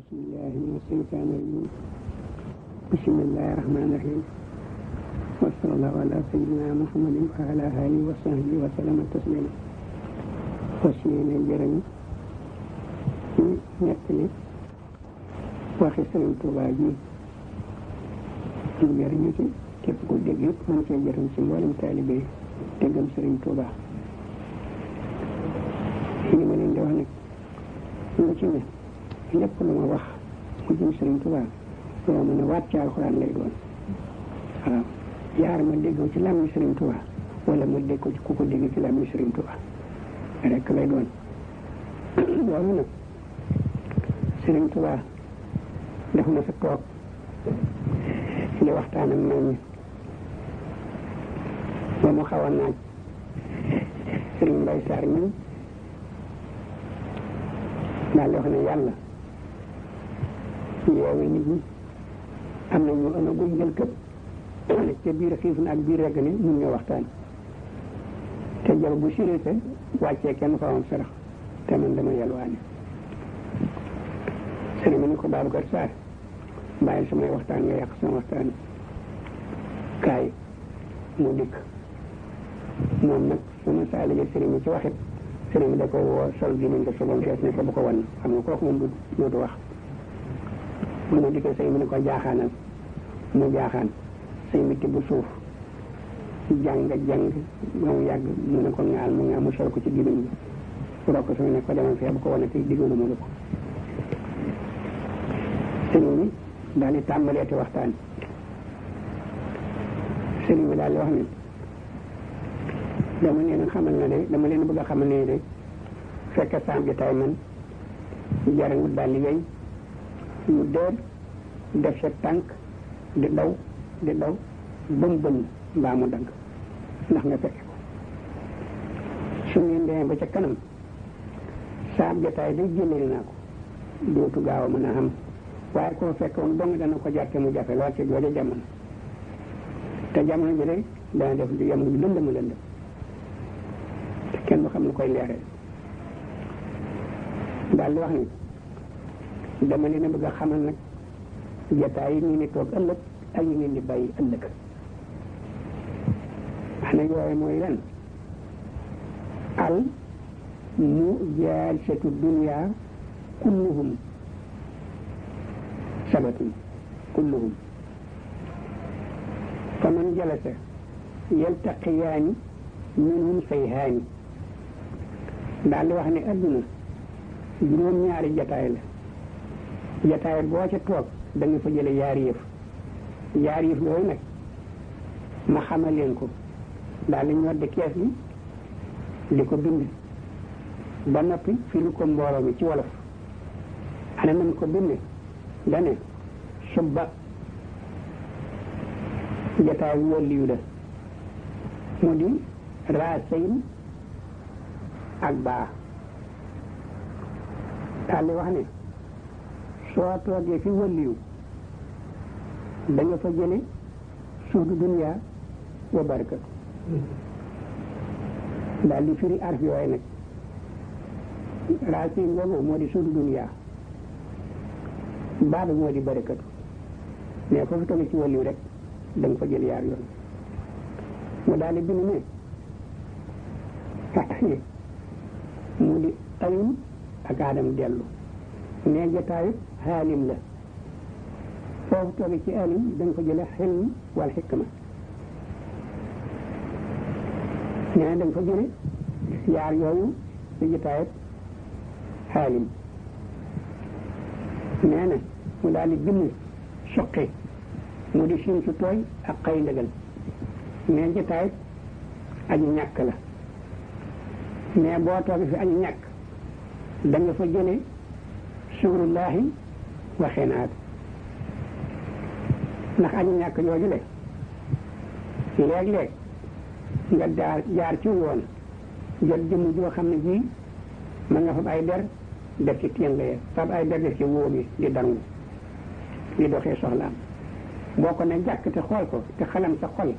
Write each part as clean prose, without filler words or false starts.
بسم الله من الشيطان الرجيم بسم الله الرحمن الرحيم وصلى الله على سيدنا محمد وعلى آله وصحبه وسلم تسليما وسينا جرم ci nettali waxi Sëriñ Tuubaa ji ñu jëriñu ci képp ku dégg yëpp mën cee jëriñ ci mboolem taalibe yi te gëm Sëriñ Tuubaa li ma leen di wax nag lu ci ne lépp lu ma wax ku jëm Sëriñ Tuubaa loo mën a waat ci alxuraan lay doon waaw yaar ma déggoo ci làmmiñ Sëriñ Tuubaa wala ma dégg ko ci ku ko dégg ci làmmiñ Sëriñ Tuubaa rek lay doon loolu nag Sëriñ Tuubaa daf ma sa toog di waxtaan ak mag ñi ba mu xaw a naaj Sëriñ Mbay Saar ñun daal di wax ne yàlla yeewe nit ñi am na ñu amagul njël këpp ca biir xiif na ak biir regg ni mun ñoo waxtaan te jaba bu sirite wàccee kenn fa am sarax te man dama yalwaane sëriñ ma ni ko Babacar Sarr bàyyil samay waxtaan nga yàq sama waxtaan kaay mu dikk moom nag sama saa liggéey sëriñ mi ci waxit sëriñ mi da ko woo sol gi nañ ko solon fees ne ko bu ko wan xam nga kooku moom dootu wax bu ma dikkee sëriñ mi ne ko jaaxaanal mu jaaxaan sëriñ mi tibb suuf jàng ba mu yàgg mu ne ko ŋaal mu ŋaal mu sol ko ci gémmiñ bi rokk su ne ko demal fee bu ko wane tey diggalu ma la ko sëriñ bi daal di tàmbaleeti waxtaan sëriñ bi daal di wax ne dama leen xamal ne de dama leen bëgg a xamal ne de fekk saam ji tay man jarangut daal liggéey mu dër def sa tànk di daw bëm bëm mbaa mu dagg ndax nga fekke ko su ngeen demee ba ca kanam saam jotaay day jëleel naa ko dootu gaaw a mën a xam waaye koo fekkoon dong dana ko jarte mu jafe lool ci jooja jamono te jamono ji de dana def di jamono bi lëndëm te kenn du xam lu koy leeree daal di wax ni dama leen a bëgg a xamal nag jotaay yi ñu ni toog ëllëg ak yi ngeen di bàyyi ëllëg xanaa yooyu mooy ren al mu jaalsatu dunya kulluhum sabatun kulluhum fa man jalasa yaltaqiyaani minhum sayhaani daal di wax ne adduna juróom-ñaari jataay la jataay boo ca toog da nga fa jële yaari yëf yooyu nag ma xamal leen ko daal di ñodde kees gi di ko bind ba noppi filu ko mbooloo mi ci wolof ana man ko binde dane subba jataay wàlliyu la mu di raasayn ak baa daal di wax ne soo toogee fi wàlliyu da nga fa jële suudu dunya wa barakatu daal di firi arf yooyu nag raasayn boobu moo di suudu dunya baaba moo di barakatu mais foofu toogee ci wàlliyu rek da nga fa jël yaar yoon mu daal di bind ne mu di ayun ak aadam dellu ne jotaayu xaalim la foofu toogee ci alim da nga fa jële xilm wal xikma nee da nga fa jële yaar yooyu ci jotaayu xaalim nee na mu daal di bind suqi mu di siin su tooy ak xëy ndëgal mais jotaay aji ñàkk la mais boo toogee fi aji ñàkk da nga fa jële suurullaahi waxee naat ndax aji ñàkk jooju le léeg-léeg nga jaar ci yoon jot jëmm joo xam ne ji mën nga fab ay der def ci téng ya fab ay der def ci wóom yi di dangu di doxee soxlaam boo ko ne jàkk te xool ko te xalam sa xol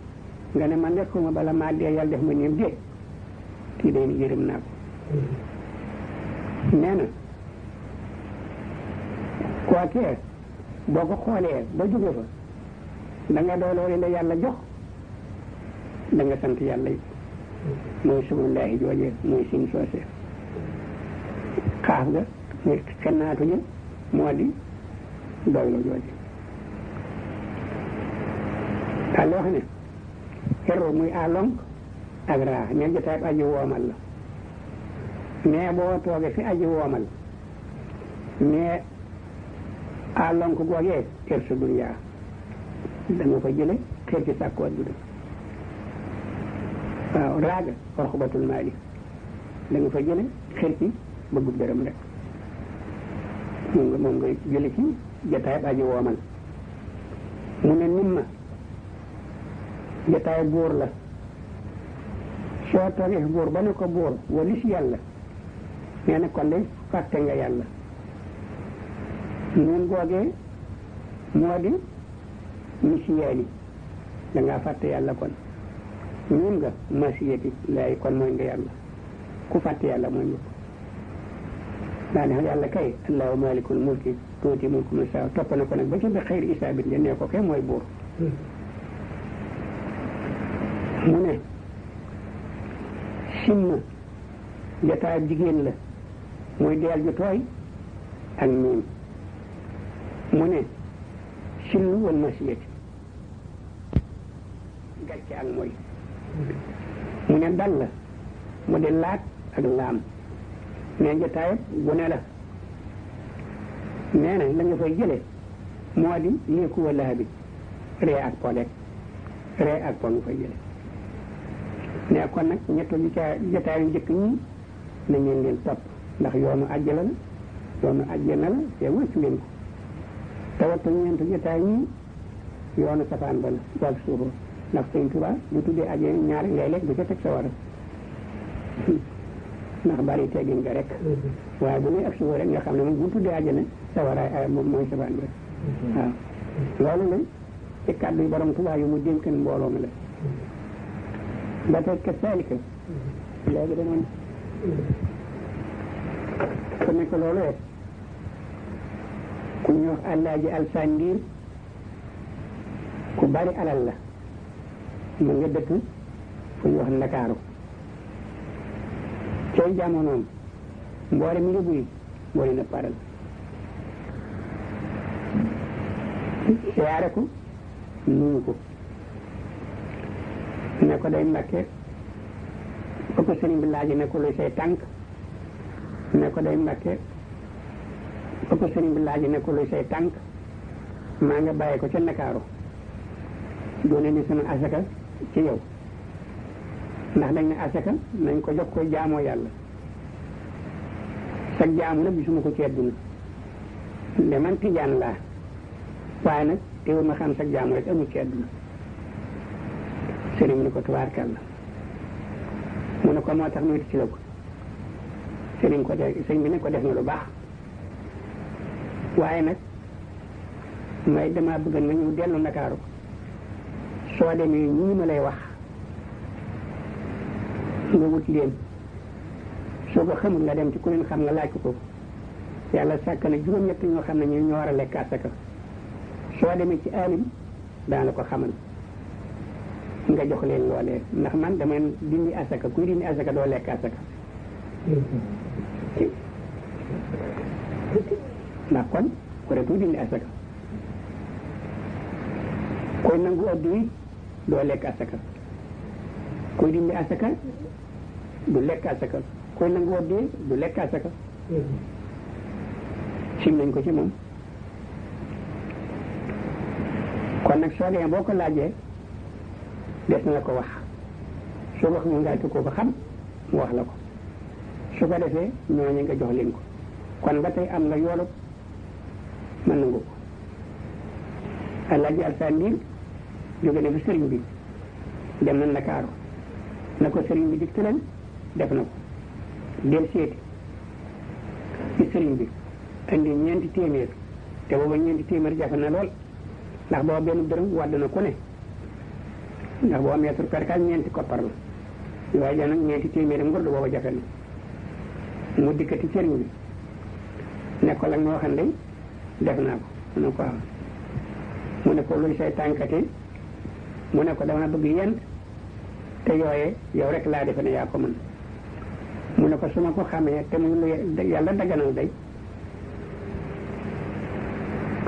nga ne man nekkuma bala maa dee yàlla def ma néew dee kii day yërëm naa ko nee na kookee boo ko xoolee ba jóge fa da nga dooloo li la yàlla jox da nga sant yàlla yi mooy sumullaahi joojee mooy sin soosee xaaf ga muy kennaatu ja moo di doylu jooje daal wax ne xeru muy alonk ak raa ne jotaay aji woomal la mais boo toogee fi aji woomal mais alonk googee xer sa duniyaa da nga ko jële xer ci sàkku adduna waaw raaga orxubatul maali da nga fa jële xer ci bëggub dërëm rek moom nga jële ci jotaay aji woomal mu ne nim ma jotaay buur la soo toogee buur ba ne ko buur walis yàlla nee na kon de fàtte nga yàlla ñun googee moo di misiyaani da ngaa fàtte yàlla kon ñun nga masiyati lay kon mooy nga yàlla ku fàtte yàlla mooy nga daa ne yàlla kay allahu malikul mulki tuuti mulku man saa topp na ko nag ba ci bi xëyri isaabit ja ne ko kay mooy buur mu ne simma jotaay jigéen la muy deel ju tooy ak miin mu ne sillu wal masiyati gàcce ak mooy mu ne dal la mu di laat ak laam ne jotaay gune la nee na la nga fay jële moo di léeku wala bi ree ak po rek ree ak po nga fay jële ne kon nag ñettu jotaay yu njëkk ñi na ngeen leen topp ndax yoonu àjjana la yoonu àjjana la te wëcc leen ko te wattu ñeentu jotaay ñi yoonu safaan ba la wàllu suufoo ndax Sëñ Tuubaa bu tuddee àjjana ñaari ngay lekk du ca teg sa war a ndax bari teggin nga rek waaye bu ñuy ak suufoo rek nga xam ne moom bu tuddee àjjana sa war a moom mooy safaan ba waaw loolu la ci kàddu yi borom Tuubaa yu mu dénkan mbooloo mi la ba tey ka saalika léegi danoon ku nekk loolu rek ku ñuy wax Alaaji Alsaan Ndiir ku bari alal la mu nga dëkk fu ñuy wax Ndakaaru cay jamonoom mboore mi ngi buy moo leen a paral siyaare ko nuyu ko ne ko day Mbàkke ba ko sëriñ bi laaj ne ko luy say tànk ne ko day Mbàkke ba ko sëriñ bi laaj ne ko luy say tànk maa nga bàyyi ko ca Ndakaaru doone ni sunu asaka ci yow ndax dañ ne asaka nañ ko jox koy jaamoo yàlla sag jaamu nag gisuma ko ci àdduna nde man tijaan laa waaye nag teewul ma xam sag jaamu rek amul ci àdduna sëriñ ni ko tubaarkàlla mu ne ko moo tax nuyti ci la ko sëriñ bi ne ko def na lu baax waaye nag may dama bëgg nga ñëw dellu Ndakaaru soo demee ñii ma lay wax nga wut leen soo ko xamul nga dem ci ku leen xam nga laaj ko yàlla sàkk na juróom-ñett ñoo xam ne ñu ñoo war a lekk asaka soo demee ci alim daan la ko xamal nga jox leen loolee ndax man dama dindi asaka kuy dindi asaka doo lekk asaka ndax kon ku rek kuy dindi asaka koy nangu addu yi doo lekk asaka kuy dindi asaka du lekk asaka koy nangu addu yi du lekk asaka sim nañ ko ci moom kon nag soo demee boo ko laajee des na la ko wax soo wax mu ngaa ko xam mu wax la ko su ko defee ñooñu nga jox leen ko kon ba tey am nga yoolu mën nangu ko Alaaji Alsaan Ndiir jóge na fi sëriñ bi dem na Ndakaaru na ko sëriñ bi dikk leen def na ko del seeti ci sëriñ bi indi 4 téeméer te booba 4 téeméer jafe na lool ndax booba benn dërëm wadd na ku ne ndax boo meetur perkaal 4 koppar la waaye ja nag 4 téeméer ngurdu booba jafe na mu dikkati sëriñ bi ne ko la nga waxan day def naa ko mu ne ko waaw mu ne ko luy say tànkati mu ne ko dama bëgg yent te yooye yow rek laa defe ne yaa ko mën mu ne ko su ma ko xamee te muy lu yàlla daganal day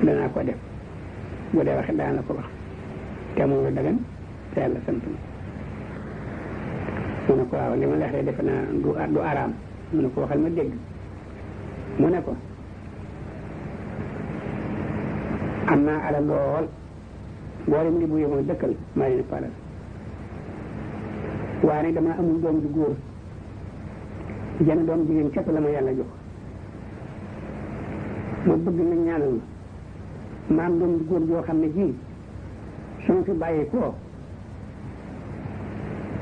danaa ko def bu dee waxe daan la ko wax te muy lu dagan te yàlla sant mu ne ko waaw li ma leexee defe naa du araam mu ne ko waxal ma dégg mu ne ko am naa alal lool boolem li bu yëmoo dëkkal maa leen paral waaye nag dama amul doom ju góor jenn doom jigéen képp la ma yàlla jox ma bëgg na ñaanal ma am doom ju góor joo xam ne ji su ma fi bàyyi koo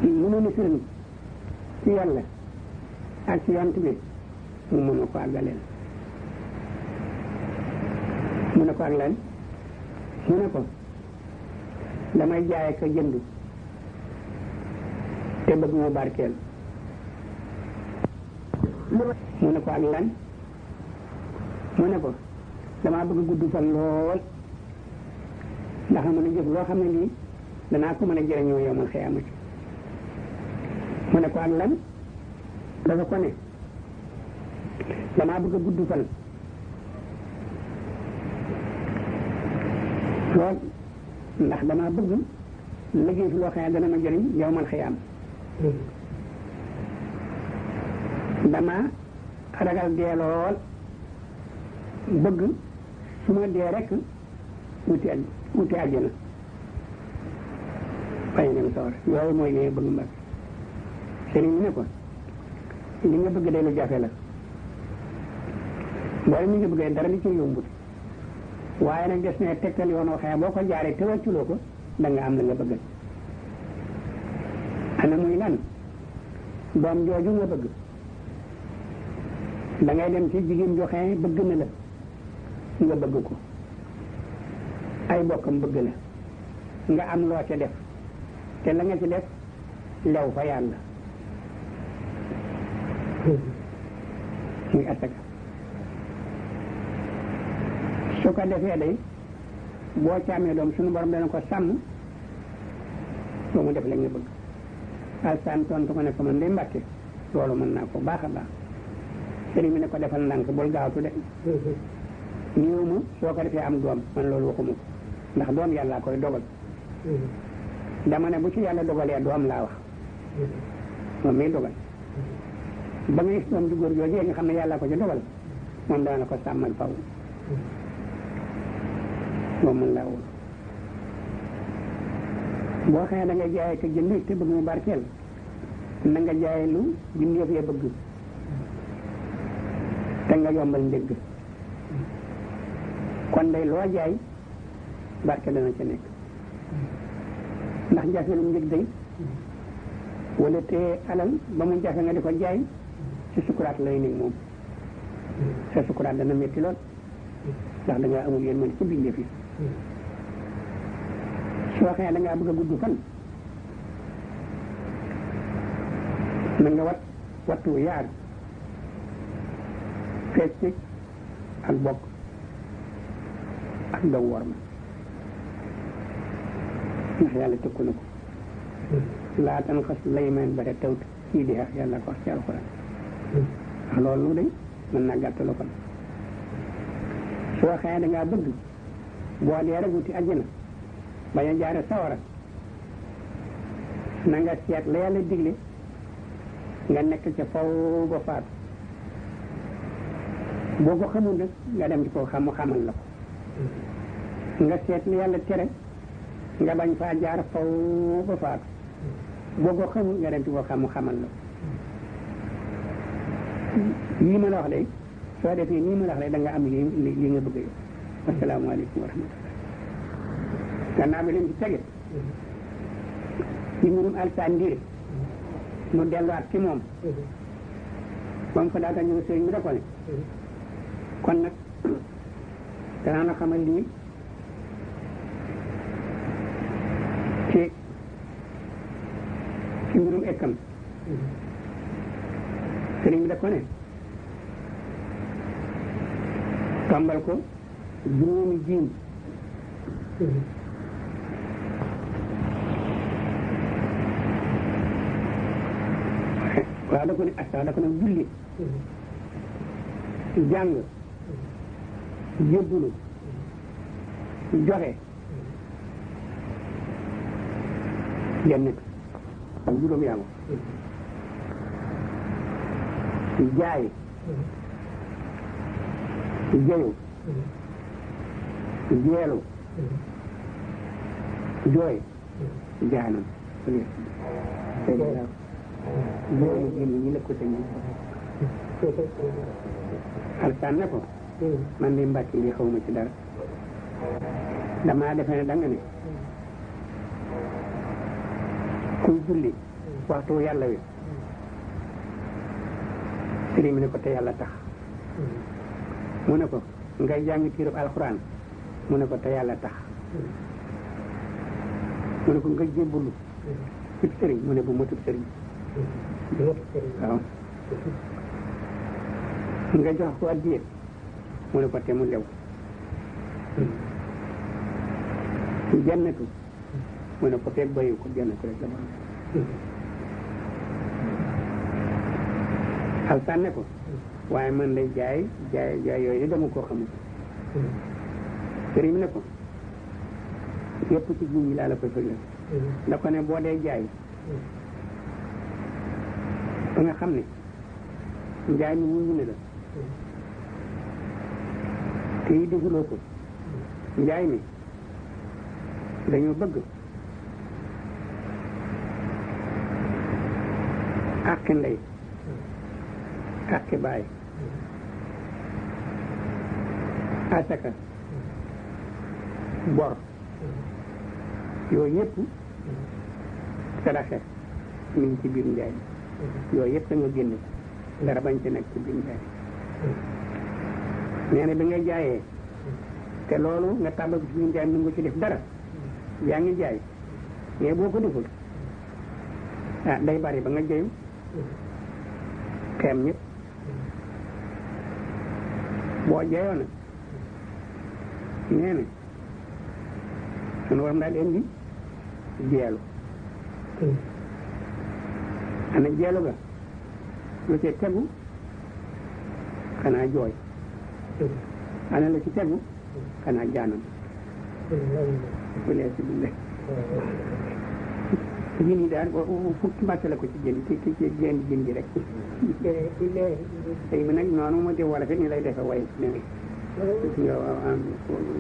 lu ma nisirni ci yàlla ak ci yant bi mu mën a ko àggaleel mu ne ko ak lan mu ne ko damay jaay ko jënd te bëgg mu barkeel mu ne ko ak lan mu ne ko damaa bëgg gudd fan lool ndax mën a jëf loo xam ne lii danaa ko mën a jëriñoo yomal xiyaamati mu ne ko ak lan dafa ko ne damaa bëgg a gudd fan lool ndax damaa bëgg liggéey fi loo xam ne dana ma jëriñ yowmal xiyaam dama ragal dee lool bëgg su ma dee rek wuti àjjana bañ dem sawar yooyu mooy li nga bëgg mbag sëriñ bi ne ko li nga bëgg day lu jafe la boole mi nga bëggee dara li ci yombut waaye nag des ne tegtal yoon waxee boo ko jaaree te wàcculoo ko da nga am la nga bëgg ana muy lan doom jooju nga bëgg da ngay dem ci jigéen joxe bëgg na la nga bëgg ko ay bokkam bëgg la nga am loo ca def te la nga ci def lew fa yàlla muy asaka su ko defee day boo ci amee doom suñu borom dana ko sàmm ba mu def la nga bëgg alsaan tontu ko ne ko man day mbàkke loolu mën naa ko baax a baax sëriñ bi ne ko defal ndànk bul gaawtu de ñëw ma soo ko defee am doom man loolu waxuma ko ndax doom yàlla koy dogal dama ne bu ci yàlla dogalee doom laa wax moom miy dogal ba nga gis doom ju góor joojee nga xam ne yàlla ko ci dogal moom dana ko sàmmal faw moom mën laa wóor boo xëyee da nga jaayee ko jënd te bëgg mu barkeel na nga jaayee lu bindeef ya bëgg te nga yombal njëgg kon day loo jaay barke dana ca nekk ndax jafe lu njëg day wala te alal ba mu jafe nga di ko jaay ci sukuraat lay nekk moom sa sukuraat dana métti lool ndax da ngaa amul yéen mën ci bindeef yi soo xëyee da ngaa bëgg a gudd fan na nga wattu yaar fecc ak bokk ak daw war ma ndax yàlla tëkku na ko laa tan xas layman ba te tawt kii di yàlla ko wax ci alxuraan ndax loolu day mën naa gàttalu kon soo xëyee da ngaa bëgg boo dee rek wuti àjjana bañ a jaare sawara na nga seet la yàlla digle nga nekk ca faw ba faatu boo ko xamul nag nga dem ci ko xam xamal la ko nga seet li yàlla tere nga bañ faa jaar faw ba faatu boo ko xamul nga dem ci ko xam xamal la ko yii ma la wax de soo defee nii ma la wax de da nga am li nga bëgg yow asalaamaaleykum wa rahmatullah gannaaw bi leen ci tege ci mbirum alsaan ndiri mu delluwaat ci moom ba mu fa daata ñëw sëriñ bi da ko ne kon nag danaa la xamal lii ci mbirum ekkam sëriñ bi da ko ne tombal ko juróomi jiim waaw da ko ne asta da ko nag julli jàng jébbulu joxe genn ak juróom yaa jaay jeyu jeelu jooy jaanam juróomi génn ñi la ko sëñ alsaan ne ko man de mbàkk yi xawma ci dara damaa defe ne da nga ne kuy julli waxtu yàlla wi sëriñ bi ne ko te yàlla tax mu ne ko ngay jàng tiirub alxuraan mu ne ko te yàlla tax mu ne ko nga jébbalu cib sëriñ mu ne bu matub sëriñ waaw nga jox ko addiya mu ne ko te mu lew jannatu mu ne ko feeg bayu ko jannatu rek la ba alsaan ne ko waaye man lay jaay yooyu dama koo xamul sëriñ ne ko yëpp ci jiw yi laa la koy fëgal da ko ne boo dee jaay ba nga xam ne njaay mi ñu ne la te yi defuloo ko njaay mi dañoo bëgg àqi ndey àqi baay asaka bor yooyu yëpp sadaxe mi ngi ci biir njaay yooyu yëpp da nga génne dara bañ ci nekk ci biir njaay nee na bi ngay jaayee te loolu nga tàmbal ko ci biir njaay mi nga ci def dara yaa ngi jaay mais boo ko deful day bari ba nga jayu xeem ñëpp boo jayoo na nee na sunu waram daal indi jeelu ana jeelu ga lu ci tegu xanaa jooy ana la ci tegu xanaa jaanam bulee si bulee jën yi daal fukki mbàtt la ko ci jën ci jën ji rek tey bi nag noonu moo di wala fi ni lay defe way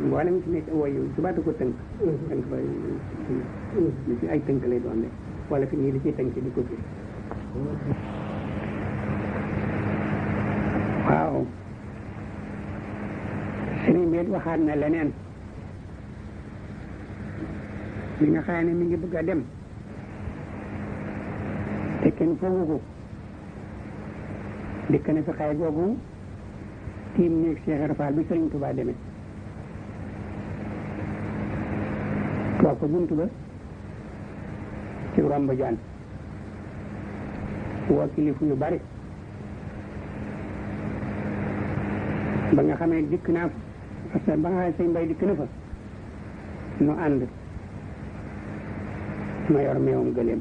mboolem ci nekk way yu subaatu ko tënk tënk ba li ci ay tënk lay doon rek wala fi nii li ciy tënk di ko firi waaw sëriñ bi waxaat na leneen li nga xam ne mi ngi bëgg a dem te kenn foogu ko dikk na fi xay googu tiim néeg Cheikh Ibra Fall bi Sëriñ Tuubaa demee toog ko buntu ba ci romb jaan woo kilifa yu bari ba nga xamee dikk naa parce que ba nga xamee sëñ Mbay dikk na fa nu ànd ma yor meewam gëleem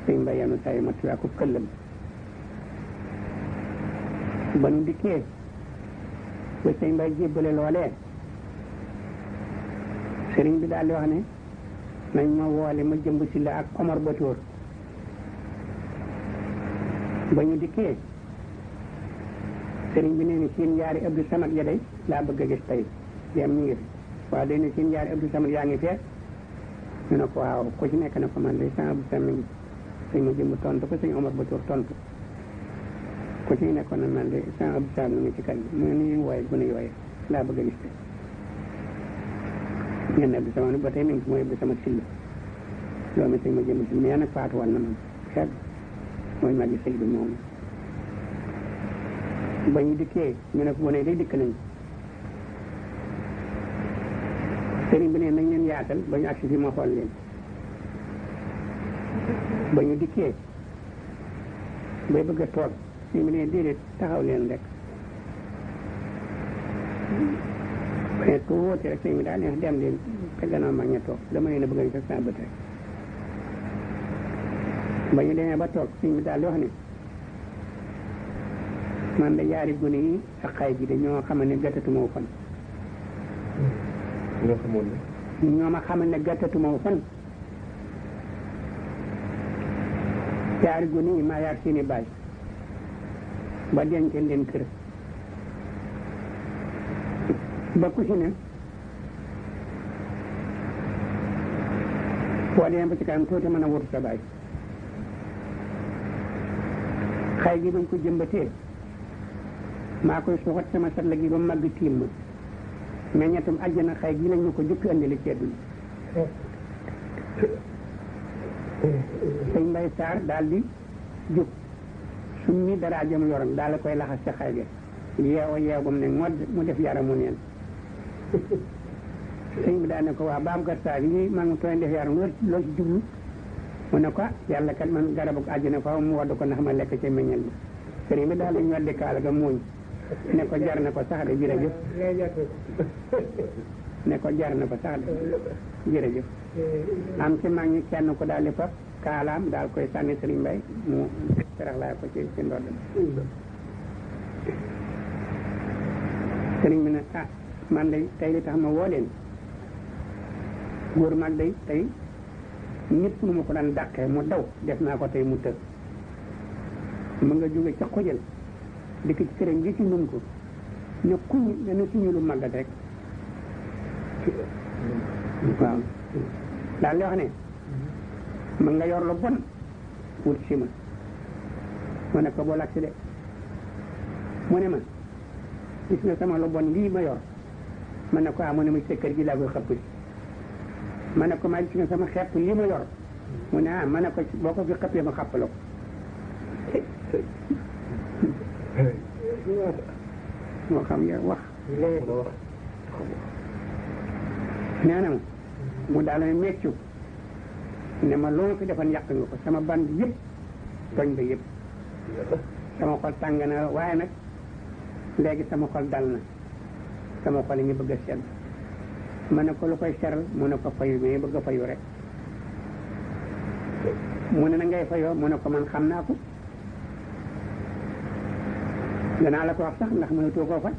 sëñ Mbay yanu tay ma tuyaa ko këllam ba nu dikkee ba sëñ Mbay jébbale loolee sëriñ bi daal di wax ne nañ ma woole ma jëmb si la ak Omar Batoor ba ñu dikkee sëriñ bi nee na seen ñaari Abdou Samad ya day laa bëgg a gis tey dem ñu ngi fi waaw day ne seen ñaari Abdou Samad yaa ngi fee ñu ne ko waaw ku ci nekk na ko man day san Abdou Samad ngi sëñ ma jëmb tontu ko sëñ Omar Batoor tontu ku ci nekkoon na man de san Abdou Samad ngi ci kër gi mu ne ni ñu wooye gune yooye laa bëgg a gis tey ñenn Abdou Samad ba tey mi ngi fi mooy Abdou Samad Sylla doomi sëñ ma jëmb si mais nag faatu woon na moom xeet mooy magi sëy bi moom ba ñu dikkee ñu ne ko gone day dikk nañ sëriñ bi ne nañ leen yaatal ba ñu agsi fi ma xool leen ba ñu dikkee bay bëgg a toog sëriñ bi ne déedéet taxaw leen rek ne tuuti rek sëñ bi daal ne dem leen te gannaaw mag ña toog dama leen a bëgg a fekk saa bët rek ba ñu demee ba toog sëñ bi daal di wax ne man de yaari gune yi ak xay ji de ñoo xamal ne gàttatuma wu fan ñoo ma xamal ne gàttatuma wu fan yaari gune yi maa yaar seeni baay ba denc leen kër ba ku si ne boo demee ba ci kanam tuuti mën a wutu sa baay xay gi bañ ko jëmbatee maa koy suuxat sama satla gi ba mu màgg tiim ma meññetum àjjana xay gi lañ ñu ko jëkk andili ci àdduna sëñ Mbay Saar daal di jóg summi dara jëm yoroon daal la koy laxas ca xay ga yeewa yeew ba mu ne ngodd mu def yaramu neen sëñ bi daal ne ko waa baam kat saa yi maa ngi tooy def yaram loo ci jublu mu ne ko yàlla kat man garabu àjjana faaw mu wadd ko ndax ma lekk ca meññal bi sëriñ bi daal di ñoddi kaala ga muuñ ne ko jar na ko sax de jërëjëf ne ko jar na ko sax de jërëjëf am ci mag ñi kenn ko daal di fab kaalaam daal koy sànni sëriñ Mbay mu sarax laa ko ci ndodd sëriñ bi ne ah man de tey li tax ma woo leen góor mag day tey nit nu ma ko daan dàqee mu daw def naa ko tey mu tëb mu nga jóge ca xojal dikk ci këram gi ci nun ko ne kuñ dana suñu lu màggat rek waaw daal di wax ne ma nga yor lu bon wut si ma ne ko boo lagsi de mu ne ma gis nga sama lu bon lii ma yor ma ne ko mu ne ma sa kër gi laa koy xëpp ma ne ko maa gis nga sama xepp lii ma yor mu ne ma ne ko boo ko fi xëppee ma xàpp la ko moo xam ya wax nee na mu daal ne meccu ne ma loolu fi defoon yàq nga ko sama band yëpp toñ nga yëpp sama xol tàng na waaye nag léegi sama xol dal na sama xol yi ñu bëgg a sedd ma ne ko lu koy seral mu ne ko fayu mais bëgg a fayu rek mu ne na ngay fayoo mu ne ko man xam naa ko danaa la ko wax sax ndax mënatoo koo faj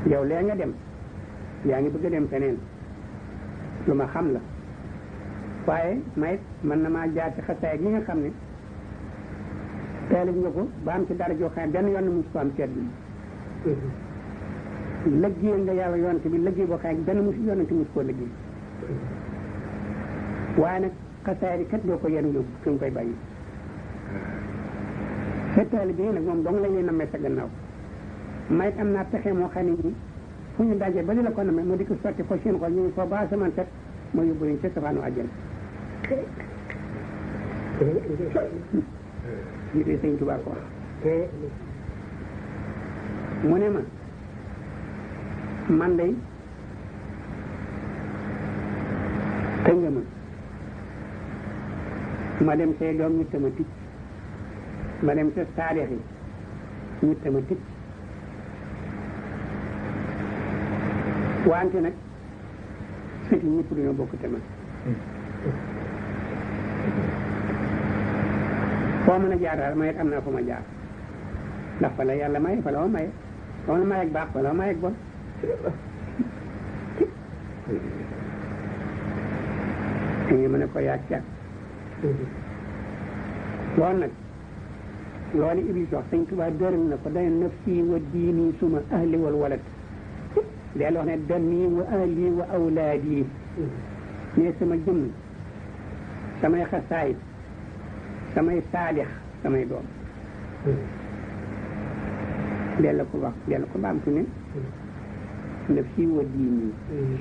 yow lee nga dem yaa ngi bëgg a dem feneen lu ma xam la waaye may mën na maa jaar ci xasaay gi nga xam ne taalib nga ko ba am ci dara joo xam ne benn yoon musu ko am seet bi lëggéey nga yàlla yonent bi lëggéey boo xam ne benn musu yonent musu koo lëggéey waaye nag xasaay bi kat doo ko yenu yóbbu fi nga koy bàyyi sa taalib bi nag moom dong lañ leen namee sa gannaaw may am naa pexe moo xam ne nii fu ñu dajee ba li la ko namee mu di ko sotti ko seen xol ñu ngi foo ba asamaan set moo yóbbu leen ca safaanu àjjana li koy sëñ Tuubaa ko wax mu ne ma man day te nga ma dem say doom ñu tama tic ma dem sa saadix yi ñu tama tic wante nag sëti ñëpp duñoo bokk tama foo mën a jaar daal may am naa fu ma jaar ndax fa la yàlla may fa la ma maye fa la may ak baax fa la ma may ak bon te ngi mën a ko yaag caag loolu nag loolu Iblis wax sëñ Tuubaa dërëm na ko day nafsi wa diini suma ahli wal walad del wax ne dami wa ahli wa awlaadi ne sama jëmm samay xasaayit samay saalix samay doom del ko wax del ko baamtu ne nafsi wa diini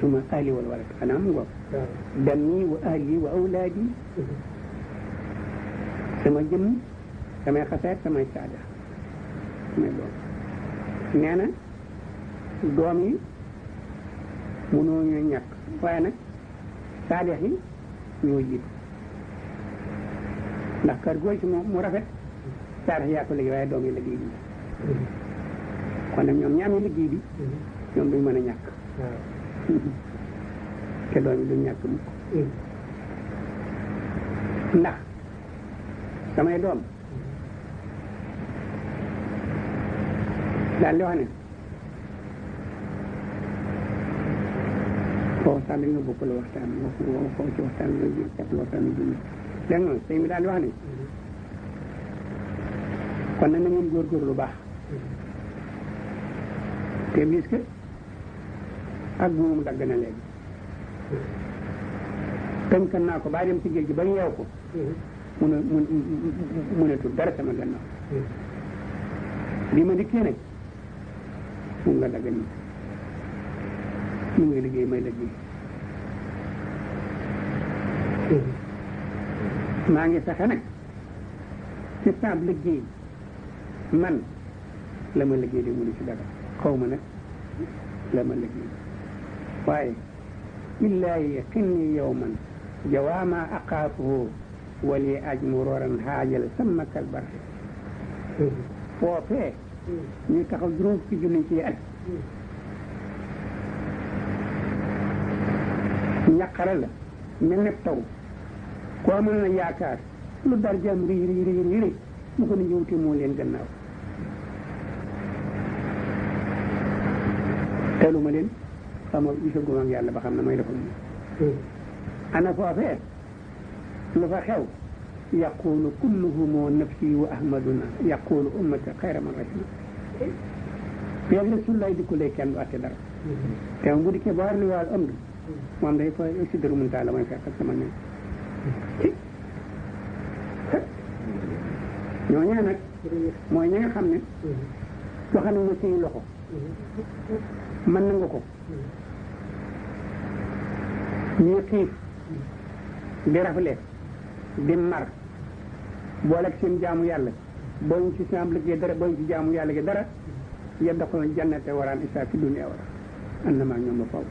suma ahli wal walad xanaa mu ngoog dami wa ahli wa awlaadi sama jëmm samay xasaayit samay saalix samay doom nee na doom yi mënoo ñoo ñàkk waaye nag saalix yi ñoo jiitu ndax kër gooy si moom mu rafet saalix yaa ko liggéey waaye doom yi liggéey kon nag ñoom ñaamee liggéey bi ñoom duñ mën a ñàkk te doom yi duñ ñàkk mukk ndax samay doom daal di wax ne foofu sax dañoo bokk la waxtaan foofu ci waxtaan la jël waxtaan la jël dégg nga sëñ bi daal di wax ne kon nag na ngeen góorgóorlu lu baax te bis que ak moom dagg na léegi tënkan naa ko baa dem ci géej gi ba yeew ko mënatul dara sama gannaaw bi ma dikkee nag moom la dagg nii mu ngi liggéey may liggéey maa ngi fexe nag ci saab liggéey man la ma liggéey di mënu ci dara xaw ma nag la ma liggéey waaye illaahi xinni yowman jawaama aqaafuhu wali ajmuroran haajal sammakal barke foofee ñuy taxaw juróom fukki junni ci at ñaqara la mel ne taw koo mën na yaakaar lu dar jam ri mu ko ne ñëwte moo leen gannaaw teelu ma leen xama gisaguma ak yàlla ba xam ne may defal moom ana foofee lu fa xew yaqulu kulluhumu nafsi wa ahmaduna yaqulu ummata xayra man rahima feeg rasulullah dikkulee kenn du atte dara te bu dikkee ba war li waal am du moom day fa si dëru mun taala may fekk ak sama ne ñooñee nag mooy ñi nga xam ne joxe nañu seen loxo mën na nga ko ñuy xiif di rafle di mar booleeg seen jaamu yàlla boo ñu ci seen liggéey dara boo ñu ci jaamu yàlla gi dara yadxuluna jannata waraan isa fi dunya wara annama ñoom ba faw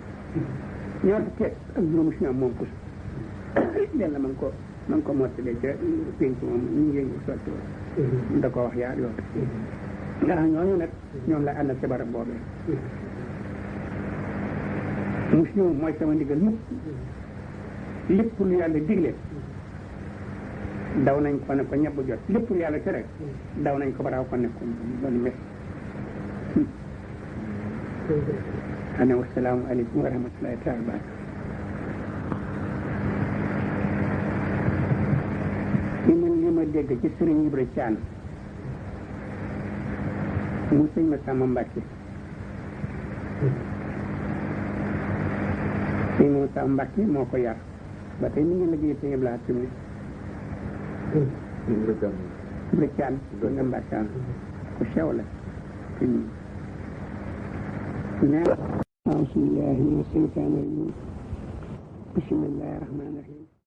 ñaar fukki ak juróom si ñoom moom kus yàlla man ko mottalee ca pénc moom ñu ngi sotti woon da ko wax yaar yoon ndax ñooñu nag ñoom la ànd ci barab boobee mus ñëw mooy sama ndigal mukk lépp lu yàlla digle daw nañ ko ne ko ñebb jot lépp lu yàlla tere daw nañ ko ba raw ko ne ko doon mes ane wasalaamu aleykum wa rahmatullahi taala wa barakatuh li ma dégg ci sëriñ Ibra Caan mu sëñ ma Samba Mbàkke sëñ ma Samba Mbàkke moo ko yar ba tey mi ngi liggéey sëñ Ibra Caan Ibra Caan nga Mbàkke ku sew la أعوذ بالله من الشيطان الرجيم بسم الله الرحمن الرحيم